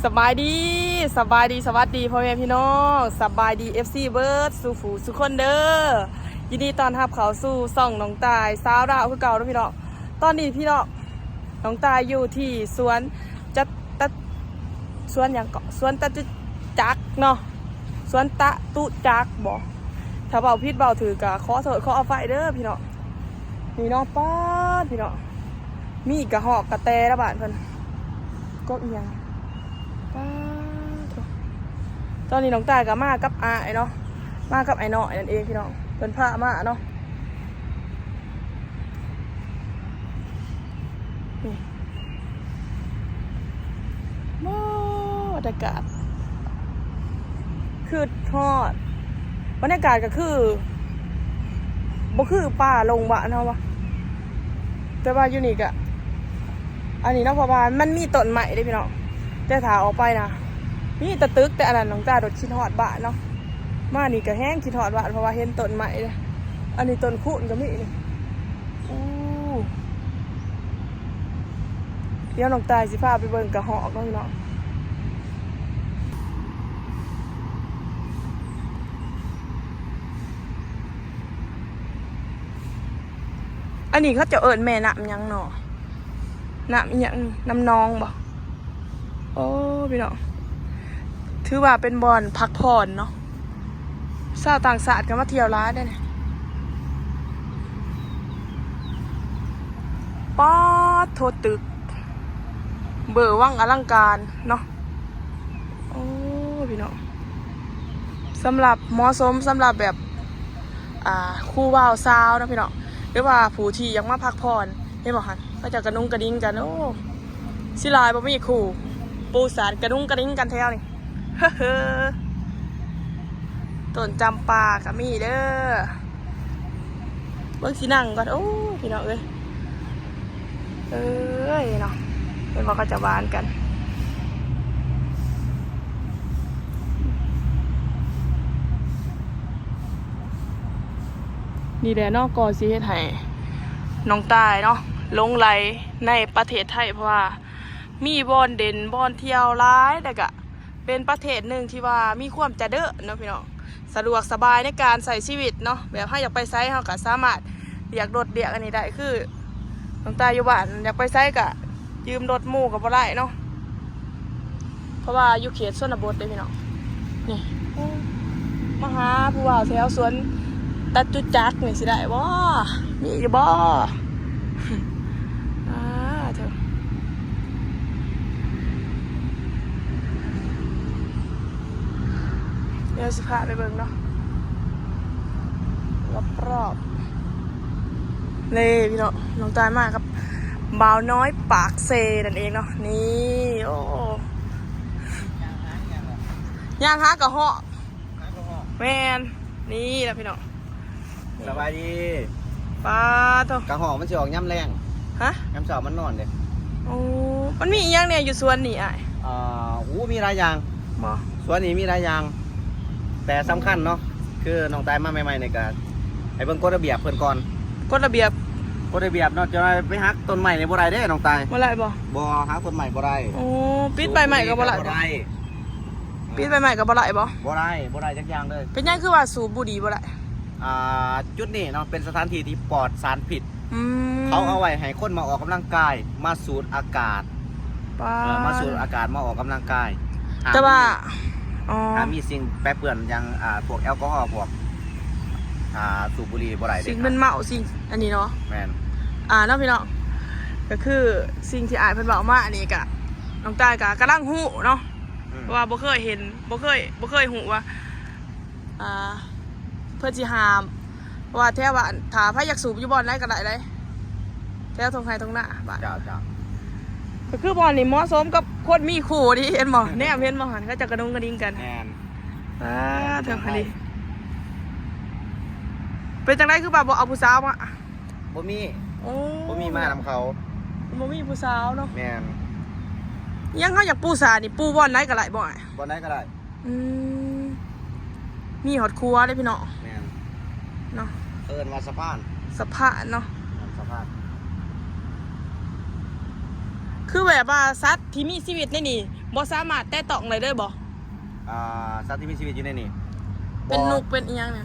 ສະບາຍດີ ສະບາຍດີ ສະຫວັດດີພໍ່ແມ່ພີ່ນ້ອງ ສະບາຍດີ ເອັຟຊີ ເບິດສູ່ຜູ້ສູ່ຄົນເດີ. ຍິນດີຕ້ອນຮັບເຂົ້າສູ່ຊ່ອງນ້ອງຕ່າຍສາວລາວຄືເກົ່າເນາະພີ່ນ້ອງ. ຕອນນີ້ພີ່ນ້ອງ ນ້ອງຕ່າຍຢູ່ທີ່ສວນຈະ ຕະ ສວນຫຍັງເກາະ ສວນຈະຕຸຈັກເນາະ ສວນຈະຕຸຈັກບໍ ຖ້າເວົ້າຜິດເວົ້າຖືກກໍຂໍໂທດຂໍອະໄພເດີພີ່ນ້ອງ. ນີ້ເນາະ ປາດ ພີ່ນ້ອງ ມີກະຮອກກະແຕລະບ້ານເພິ່ນ ກົກອີ່ຫຍັງ ປາດໂທ້. ຕອນນີ້ນ້ອງຕ່າຍກໍມາກັບອ້າຍເນາະ ມາກັບອ້າຍນ້ອຍນັ້ນເອງພີ່ນ້ອງ ເພິ່ນພາມາເນາະ. ນີ້ ໂອ້ ບັນຍາກາດ ຄຶດຮອດ ບັນຍາກາດກໍຄື ບໍ່ຄືປ່າດົງບ້ານເຮົາວະ ແຕ່ວ່າຢູ່ນີ້ກະ ອັນນີ້ເນາະ ເພາະວ່າມັນມີຕົ້ນໄມ້ເດ້ພີ່ນ້ອງ ແຕ່ຖ້າອອກໄປນະ ມີແຕ່ຕຶກ ແຕ່ອັນນັ້ນ ນ້ອງຕ່າຍໂດດຄິດຮອດບ້ານເນາະ. ມານີ້ກະແຮງຄິດຮອດບ້ານ ເພາະວ່າເຫັນຕົ້ນໄມ້ເດ້ ອັນນີ້ຕົ້ນຄູນກໍມີນີ້. ໂອ້ ດຽວນ້ອງຕ່າຍຊິພາໄປເບິ່ງກະຮອກເນາະພີ່ນ້ອງ. ອັນນີ້ເຂົາເຈົ້າເອີ້ນແມ່ນ້ຳຫຍັງເນາະ ນ້ຳອີ່ຫຍັງ ນ້ຳໜອງບໍ? ໂອ້ ພີ່ນ້ອງ ຖືວ່າເປັນບ່ອນພັກຜ່ອນເນາະ ຊາວຕ່າງຊາດກໍມາທ່ຽວຫຼາຍເດ້ນີ້. ປາດໂທ້ ຕຶກເບີວັງອະລັງການເນາະ. ໂອ້ ພີ່ນ້ອງ ສຳລັບ ເໝາະສົມສຳລັບແບບ ອ່າ ຄູ່ບ່າວສາວເນາະພີ່ນ້ອງ ຫຼືວ່າຜູ້ທີ່ຢາກມາພັກຜ່ອນ. ເຫັນບໍ່ຫັ້ນ ເຂົາເຈົ້າກະນຸງກະດິງກັນ ໂອ້ ຊິຫຼາຍບໍ່ມີຄູ່ ປູສາດກະນຸງກະດິງກັນແຖວນີ້. ເຮີ ຕົ້ນຈຳປາກໍມີເດີ ເບິ່ງຊິນັ່ງກ່ອນ. ໂອ້ຍ ພີ່ນ້ອງເອີຍ ເອີຍເນາະ ເຫັນບໍ່ ເຂົາເຈົ້າຫວານກັນ. ນີ້ແຫຼະເນາະ ກໍຊິເຮັດໃຫ້ນ້ອງຕ່າຍເນາະ ຫຼົງໄຫຼໃນປະເທດໄທ ເພາະວ່າມີບ່ອນເດັ່ນ ບ່ອນທ່ຽວຫຼາຍ ແລ້ວກະເປັນປະເທດໜຶ່ງທີ່ວ່າມີຄວາມຈະເດີນເນາະພີ່ນ້ອງ ສະດວກສະບາຍໃນການໃຊ້ຊີວິດເນາະ ແບບເຮົາຢາກໄປໃສເຮົາກະສາມາດລຽກລົດລຽກອັນນີ້ໄດ້ ຄືນ້ອງຕ່າຍຢູ່ບ້ານ ຢາກໄປໃສກະຢືມລົດໝູ່ກໍບໍ່ໄດ້ເນາະ ເພາະວ່າຢູ່ເຂດຊົນນະບົດເດ້ພີ່ນ້ອງ. ນີ້ ມາຫາຜູ້ບ່າວແຖວສວນຈະຕຸຈັກນີ້ຊິໄດ້ບໍ່? ມີຢູ່ບໍ່? ອ່າ ເຖິງ ດຽວຊິພາໄປເບິ່ງເນາະ ຮອບໆ ເລີຍພີ່ນ້ອງ. ນ້ອງຕ່າຍມາກັບບ່າວນ້ອຍປາກເຊນັ້ນເອງເນາະ. ນີ້ ໂອ້ ຍ່າງຫາກະຮອກ ແມ່ນ ນີ້ລະພີ່ນ້ອງ. ສະບາຍດີ. ປາໂທ້ ກະຮອກມັນຊິອອກຍາມແລງ. ຮະ? ຍາມເຊົ້າມັນນອນເດ້. ໂອ້ ມັນມີອີ່ຫຍັງແດ່ຢູ່ສວນນີ້ອ້າຍ? ອ່າ ໂອ້ ມີຫຼາຍຢ່າງ. ບໍ່? ສວນນີ້ມີຫຼາຍຢ່າງ ແຕ່ສຳຄັນເນາະ ຄືນ້ອງຕ່າຍມາໃໝ່ໆນີ້ກະໃຫ້ເບິ່ງກົດລະບຽບເພິ່ນກ່ອນ. ກົດລະບຽບ? ກົດລະບຽບເນາະ ຈະໄປຫັກຕົ້ນໄມ້ນີ້ບໍ່ໄດ້ເດ້ນ້ອງຕ່າຍ. ບໍ່ໄດ້ບໍ່? ບໍ່ ຫັກຕົ້ນໄມ້ບໍ່ໄດ້. ໂອ້ ປິດໃບໄມ້ກໍບໍ່ໄດ້. ປິດໃບໄມ້ກໍບໍ່ໄດ້ບໍ່? ບໍ່ໄດ້ ບໍ່ໄດ້ຈັກຢ່າງເລີຍ. ເປັນຫຍັງຄືວ່າສູບບຸຫຼີ່ບໍ່ໄດ້? ອ່າ ຈຸດນີ້ເນາະ ເປັນສະຖານທີ່ທີ່ປອດສານພິດ. ອືມ ເຂົາເອົາໄວ້ໃຫ້ຄົນມາອອກກຳລັງກາຍ ມາສູດອາກາດ. ປາ ເອີ ມາສູດອາກາດ ມາອອກກຳລັງກາຍ. ແຕ່ວ່າ ຫ້າມມີ ອໍ ຫ້າມມີສິ່ງແປເປື້ອນຢ່າງ ອ່າ ພວກແອລກໍຮໍ ພວກ ອ່າ ສູບບຸຫຼີ່ບໍ່ໄດ້ເດັດຂາດ. ສິ່ງມຶນເມົາ ສິ່ງອັນນີ້ເນາະ. ແມ່ນ. ອ່າ ເນາະພີ່ນ້ອງ ກໍຄືສິ່ງທີ່ອ້າຍເພິ່ນເວົ້າມາອັນນີ້ກະ ນ້ອງຕ່າຍກະກຳລັງຮູ້ເນາະ. ອືມ ເພາະວ່າບໍ່ເຄີຍເຫັນ ບໍ່ເຄີຍ ບໍ່ເຄີຍຮູ້ວ່າ ອ່າ ເພິ່ນຊິຫ້າມ ເພາະວ່າແຖວບ້ານ ຖ້າໃຜຢາກສູບຢູ່ບ່ອນໃດກໍໄດ້ເດ້ ແຖວທົ່ງໄຮ່ທົ່ງນາບ້ານ. ເຈົ້າ ເຈົ້າ. ກໍຄືບ່ອນນີ້ເໝາະສົມກັບຄົນມີຄູ່ດີ ເຫັນບໍ່? ແນມເຫັນບໍ່ຫັ້ນ ເຂົາເຈົ້າກະນຸງກະດິງກັນ. ແມ່ນ. ອ່າ ເຖິງຄັນນີ້ ເປັນຈັ່ງໃດຄືວ່າບໍ່ເອົາຜູ້ສາວມາ? ບໍ່ມີ. ໂອ້ ບໍ່ມີມານຳເຂົາ. ບໍ່ມີຜູ້ສາວເນາະ. ແມ່ນ. ຫຍັງ ເຮົາຢາກປູສານີ້ ປູບ່ອນໃດກໍໄດ້ບໍ່ອ້າຍ? ບ່ອນໃດກໍໄດ້. ອືມ ມີຮອດຄົວເດ້ພີ່ນ້ອງ. ແມ່ນ. ເນາະ ເອີ້ນວ່າສະພານ ສະພານເນາະ. ແມ່ນ ສະພານ. ເຂ ຄືແບບວ່າສັດທີ່ມີຊີວິດໃນນີ້ ບໍ່ສາມາດແຕະຕ້ອງໄດ້ເລີຍບໍ່? ອ່າ ສັດທີ່ມີຊີວິດຢູ່ໃນນີ້ ເປັນນົກເປັນອີ່ຫຍັງນີ້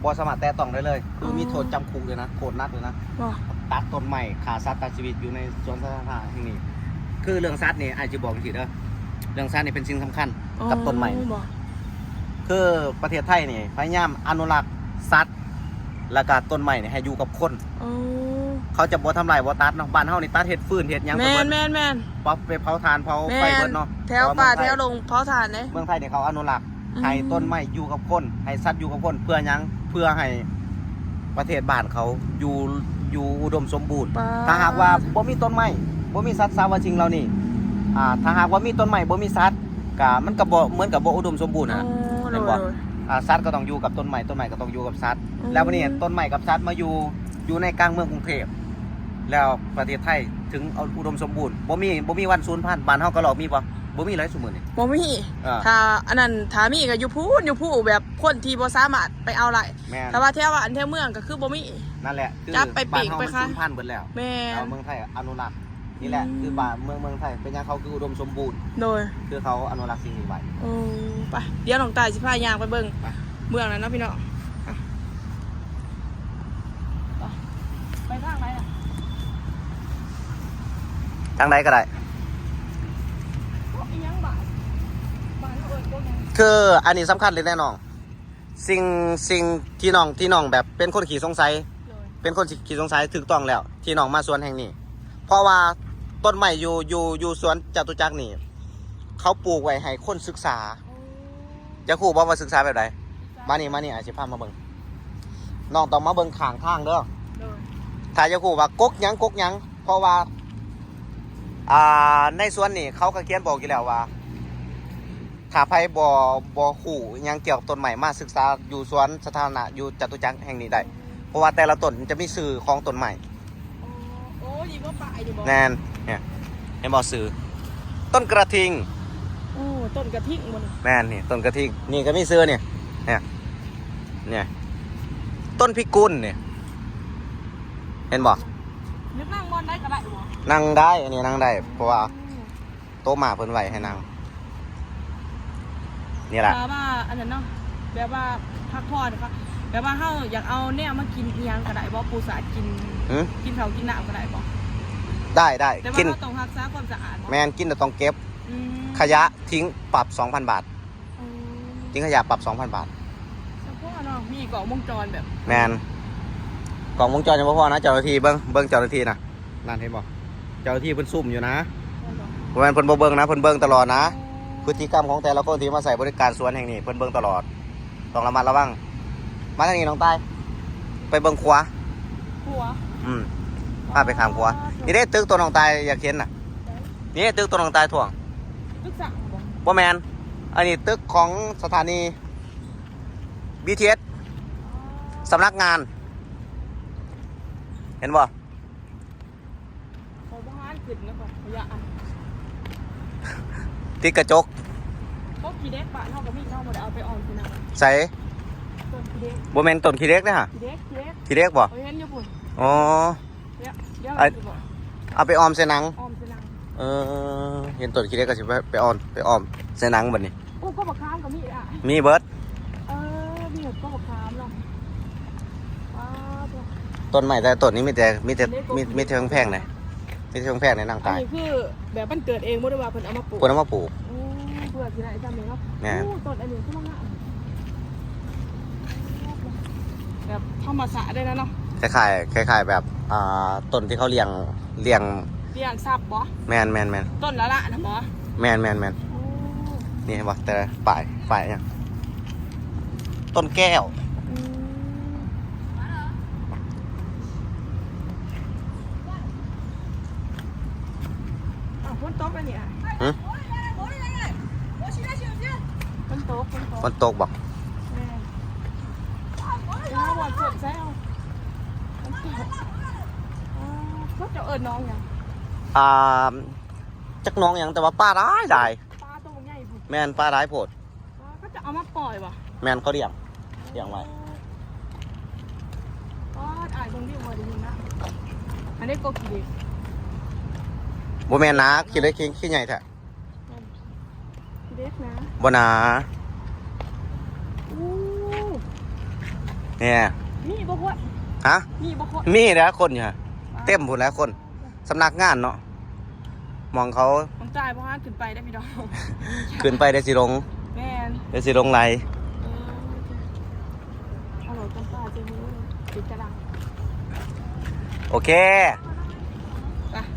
ບໍ່ສາມາດແຕະຕ້ອງໄດ້ເລີຍ ຄື ອໍ ມີໂທດຈຳຄຸກເລີຍນະ ໂທດໜັກເລີຍນະ ບໍ່ ຕັດຕົ້ນໄມ້ ຂ້າສັດຕັດຊີວິດຢູ່ໃນສວນສາທາລະນະແຫ່ງນີ້. ຄືເລື່ອງສັດນີ້ ອ້າຍຊິບອກຈັ່ງຊີ້ເດີ ເລື່ອງສັດນີ້ເປັນສິ່ງສຳຄັນ ອໍ ກັບຕົ້ນໄມ້ນີ້ ບໍ່ ຄືປະເທດໄທນີ້ພະຍາຍາມອະນຸລັກສັດ ແລ້ວກະຕົ້ນໄມ້ນີ້ໃຫ້ຢູ່ກັບຄົນ ອໍ ເຂົາຈະບໍ່ທຳລາຍບໍ່ຕັດເນາະ. ບ້ານເຮົານີ້ຕັດເຮັດຟືນເຮັດຫຍັງໄປເບິດ ແມ່ນໆໆ ປັບໄປເຜົາຖ່ານເຜົາໄຟເບິດເນາະ ແຖວປ່າແຖວດົງເຜົາຖ່ານເດ້. ເມືອງໄທນີ້ເຂົາອະນຸລັກ ອືມ ໃຫ້ຕົ້ນໄມ້ຢູ່ກັບຄົນ ໃຫ້ສັດຢູ່ກັບຄົນ ເພື່ອຫຍັງ? ເພື່ອໃຫ້ປະເທດບ້ານເຂົາຢູ່ ຢູ່ອຸດົມສົມບູນ. ປາດ ຖ້າຫາກວ່າບໍ່ມີຕົ້ນໄມ້ ບໍ່ມີສັດສາວາສິ່ງເຫຼົ່ານີ້ ອ່າ ຖ້າຫາກວ່າມີຕົ້ນໄມ້ ບໍ່ມີສັດ ກະ ມັນກະບໍ່ ເໝືອນກັບບໍ່ອຸດົມສົມບູນຫັ້ນ ອໍ ແມ່ນບໍ່? ໂດຍໆ ອ່າ ສັດກໍຕ້ອງຢູ່ກັບຕົ້ນໄມ້ ຕົ້ນໄມ້ກໍຕ້ອງຢູ່ກັບສັດ ອືມ ແລ້ວບັດນີ້ຕົ້ນໄມ້ກັບສັດມາຢູ່ ຢູ່ໃນກາງເມືອງກຸງເທບ ແລ້ວປະເທດໄທເຖິງອຸດົມສົມບູນ ບໍ່ມີ ບໍ່ມີວັນສູນພັນ. ບ້ານເຮົາກະລອກມີບໍ່? ບໍ່ມີແລ້ວຊຸມື້ນີ້ ບໍ່ມີ ເອີ ຖ້າອັນນັ້ນ ຖ້າມີກະຢູ່ພຸ້ນ ຢູ່ພູ ແບບຄົນທີ່ບໍ່ສາມາດໄປເອົາໄດ້ ແມ່ນ ຖ້າວ່າແຖວບ້ານແຖວເມືອງກະຄືບໍ່ມີ ນັ້ນແຫຼະ ຄືບ້ານເຮົາມັນສູນພັນເບິດແລ້ວ ແມ່ນ ແຕ່ວ່າເມືອງໄທອະນຸລັກ. ນີ້ແຫຼະ ອືມ ຄືບ້ານເມືອງ ເມືອງໄທ ເປັນຫຍັງເຂົາຄືອຸດົມສົມບູນ ໂດຍ ຄືເຂົາອະນຸລັກສິ່ງນີ້ໄວ້. ໂອ້ ໄປ ດຽວນ້ອງຕາຍຊິພາຍ່າງໄປເບິ່ງ ໄປ ເມືອງນັ້ນເນາະພີ່ນ້ອງ ໄປ ໄປທາງໃດລະ? ທາງໃດກໍໄດ້ ໂກະອີ່ຫຍັງບາດ ບ້ານເຮົາເອີ້ນໂກະຫຍັງ? ຄືອັນນີ້ສຳຄັນເລີຍແນ່ນ້ອງ ສິ່ງ ສິ່ງທີ່ນ້ອງ ທີ່ນ້ອງແບບເປັນຄົນຂີ້ສົງໄສ ໂດຍ ເປັນຄົນຂີ້ສົງໄສຖືກຕ້ອງແລ້ວ ທີ່ນ້ອງມາສວນແຫ່ງນີ້ ເພາະວ່າຕົ້ນໄມ້ຢູ່ ຢູ່ ຢູ່ສວນຈະຕຸຈັກນີ້ ເຂົາປູກໄວ້ໃຫ້ຄົນສຶກສາ. ໂອ້ ຢາກຮູ້ບໍ່ວ່າສຶກສາແບບໃດ? ສຶກສາ ມານີ້ ມານີ້ ອ້າຍຊິພາມາເບິ່ງ ນ້ອງຕ້ອງມາເບິ່ງຂ້າງທາງເດີ ໂດຍ ຖ້າຢາກຮູ້ວ່າກົກຫຍັງ ກົກຫຍັງ ເພາະວ່າ ອ່າ ໃນສວນນີ້ເຂົາກະຂຽນບອກຢູ່ແລ້ວວ່າ ຖ້າໃຜບໍ່ ບໍ່ຮູ້ຫຍັງກ່ຽວກັບຕົ້ນໄມ້ ມາສຶກສາຢູ່ສວນສາທາລະນະຢູ່ຈະຕຸຈັກແຫ່ງນີ້ໄດ້ ເພາະວ່າແຕ່ລະຕົ້ນມັນຈະມີຊື່ຂອງຕົ້ນໄມ້. ໂອ້ ໂອ້ ນີ້ບໍ່ປ້າຍນີ້ບໍ່? ແມ່ນ ເຫັນບໍ່ຊື່ ຕົ້ນກະທິງ. ໂອ້ ຕົ້ນກະທິງບໍ່ນີ້? ແມ່ນ ນີ້ຕົ້ນກະທິງ ນີ້ກະມີຊື່ນີ້ ນີ້ ນີ້ຕົ້ນພິກຸນນີ້ ເຫັນບໍ່? ນັ່ງບ່ອນໃດກະໄດ້ບໍ່? ນັ່ງໄດ້ ອັນນີ້ນັ່ງໄດ້ ເພາະວ່າ ໂຕະມ້າເພິ່ນໄວ້ໃຫ້ນັ່ງ ນີ້ລະ ແບບວ່າອັນນັ້ນເນາະ ແບບວ່າພັກຜ່ອນ ແບບວ່າເຮົາຢາກເອົາແນວມາກິນອີ່ຫຍັງກະໄດ້ບໍ່? ປູສາດກິນ ຫື? ກິນເຂົ້າກິນນ້ຳກະໄດ້ບໍ່? ໄດ້ ໄດ້ ແຕ່ວ່າເຮົາຕ້ອງຮັກສາຄວາມສະອາດບໍ່? ແມ່ນ ກິນແລ້ວຕ້ອງເກັບ ອືມ ຂະຫຍະຖິ້ມປັບສອງພັນບາດ. ອືມ ຖິ້ມຂະຫຍະປັບສອງພັນບາດ ສະເພາະເນາະ ມີກ້ອງວົງຈອນແບບ ແມ່ນ ກ້ອງວົງຈອນຍັງບໍ່ພໍນະ ເຈົ້າໜ້າທີ່ເບິ່ງ ເບິ່ງເຈົ້າໜ້າທີ່ນະ. ນັ້ນເຫັນບໍ່? ເຈົ້າໜ້າທີ່ເພິ່ນຊຸ່ມຢູ່ນະ ບໍ່ແມ່ນເພິ່ນບໍ່ເບິ່ງນະ ເພິ່ນເບິ່ງຕະຫຼອດນະ. ອໍ ພຶດຕິກຳຂອງແຕ່ລະຄົນທີ່ມາໃຊ້ບໍລິການສວນແຫ່ງນີ້ ເພິ່ນເບິ່ງຕະຫຼອດ ຕ້ອງລະມັດລະວັງ. ມາທາງນີ້ນ້ອງຕາຍ ໄປເບິ່ງຂວາ ຂົວ ອືມ ພາໄປຂ້າມຂົວ. ອໍ ນີ້ເດ້ຕຶກໂຕນ້ອງຕາຍຢາກເຫັນນະ ໃສ? ນີ້ຕຶກໂຕນ້ອງຕາຍທ່ວງ ຕຶກສ້າງບໍ່? ບໍ່ແມ່ນ ອັນນີ້ຕຶກຂອງສະຖານີບີທີເອສ ອໍ ສຳນັກງານ ເຫັນບໍ່? ຂ້ອຍບໍ່ຫານຂຶ້ນນະ ຂ້ອຍຢ້ານ ຕິດກະຈົກ ກົກຂີ້ເດັກບ້ານເຮົາກະມີເນາະ ບໍ່ໄດ້ເອົາໄປອອມຊິນະ. ໃສ? ຕົ້ນຂີ້ເດັກ ບໍ່ແມ່ນຕົ້ນຂີ້ເດັກເດ້ຫະ ຂີ້ເດັກ ຂີ້ເດັກ ຂີ້ເດັກບໍ່? ຂ້ອຍເຫັນຢູ່ພຸ້ນ ອໍ ດຽວ ດຽວ ເອົາໄປອອມໃສ່ໜັງ ອອມໃສ່ໜັງ ເອີ ເຫັນຕົ້ນຂີ້ເດັກກະຊິໄປ ໄປອອມ ໄປອອມໃສ່ໜັງບັດນີ້. ໂອ້ ກົກບັກຂາມກະມີອ່ະ ມີເບິດ ເອີ ມີກົກບັກຂາມເນາະ. ວ້າວ ຕົ້ນໄມ້ແຕ່ຕົ້ນນີ້ມີແຕ່ ມີແຕ່ ມີ ມີແຕ່ແພງໆເດ້ ມີແຕ່ແພງໆເດ້ນາງຕາຍ. ອັນນີ້ຄືແບບມັນເກີດເອງບໍ່ ຫຼືວ່າເພິ່ນເອົາມາປູກ? ເພິ່ນເອົາມາປູກ ໂອ້ ເພື່ອຊິໄດ້ຊ່ຳນີ້ເນາະ. ແມ່ນ ໂອ້ ຕົ້ນອັນນີ້ຄືງາມ ແບບທຳມະຊາດເດ້ນະເນາະ ຄ້າຍໆ ຄ້າຍໆແບບ ອ່າ ຕົ້ນທີ່ເຂົາລ້ຽງ ລ້ຽງ ລ້ຽງສັດບໍ່? ແມ່ນໆໆ ຕົ້ນລະລະນະບໍ່? ແມ່ນໆໆ ໂອ້ ນີ້ເຫັນບໍ່ ແຕ່ປ້າຍ ປ້າຍຫຍັງ ຕົ້ນແກ້ວ ອືມ ອ້າວ ຝົນຕົກແລ້ວນີ້ ຫື? ຝົນຕົກ ຝົນຕົກ ຝົນຕົກບໍ່? ແມ່ນ ເອົາ ຝົນຕົກໃສ່ເອົາ ຝົນຕົກ ອ້າວ ເຂົາເຈົ້າເອີ້ນໜອງຫຍັງ? ອ່າ ຈັກໜອງຫຍັງ ແຕ່ວ່າປາຫຼາຍຫຼາຍ ປາໂຕບັກໃຫຍ່ພຸ້ນ ແມ່ນ ປາຫຼາຍໂພດ ເຂົາເຈົ້າເອົາມາປ່ອຍບໍ່? ແມ່ນ ເຂົາລ້ຽງ ລ້ຽງໄວ້ ປາດ ອ້າຍເບິ່ງວິວບໍ່ໄດ້ຍິນນະ ອັນນີ້ກົກຂີ້ເດັກ ບໍ່ແມ່ນນາ ຂີ້ເຫຼັກຂີ້ ຂີ້ໃຫຍ່ແທ້. ເດັກນະ ບໍ່ໜາ. ໂອ້ ແນ່ ມີບໍ່ຄົນ? ຮະ? ມີບໍ່ຄົນ? ມີແຫຼະ ຄົນຢູ່ຫັ້ນ ເຕັມພຸ້ນແຫຼະຄົນ. ສຳນັກງານເນາະ ໝ່ອງເຂົາ ນ້ອງຕາຍບໍ່ຫານຂຶ້ນໄປເດ້ພີ່ນ້ອງ. ຂຶ້ນໄປໄດ້ຊິລົງ. ແມ່ນ ໄດ້ຊິລົງໄຫຼ. ເອີ ເອົາເອົາຕຳປາເຈີມືເປັນຕາດາ. ໂອເຄ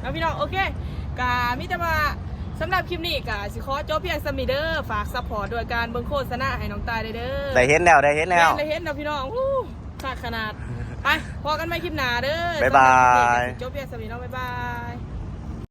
ໄປເນາະພີ່ນ້ອງ. ໂອເຄ ກະມີແຕ່ວ່າສຳລັບຄລິບນີ້ກະຊິຂໍຈົບພຽງສ່ຳນີ້ເດີ. ຝາກຊັບພອດດ້ວຍການເບິ່ງໂຄສະນາໃຫ້ນ້ອງຕາຍໄດ້ເດີ. ໄດ້ເຫັນແລ້ວ ໄດ້ເຫັນແລ້ວ ແມ່ນ ໄດ້ເຫັນແລ້ວພີ່ນ້ອງ. ໂອ້ ຄັກຂະໜາດ. ໄປ ພໍ້ກັນໃໝ່ຄລິບໜ້າເດີ. ບາຍບາຍ. ສຳລັບຄລິບນີ້ກະຊິຈົບພຽງສ່ຳນີ້ເນາະ. ບາຍບາຍ.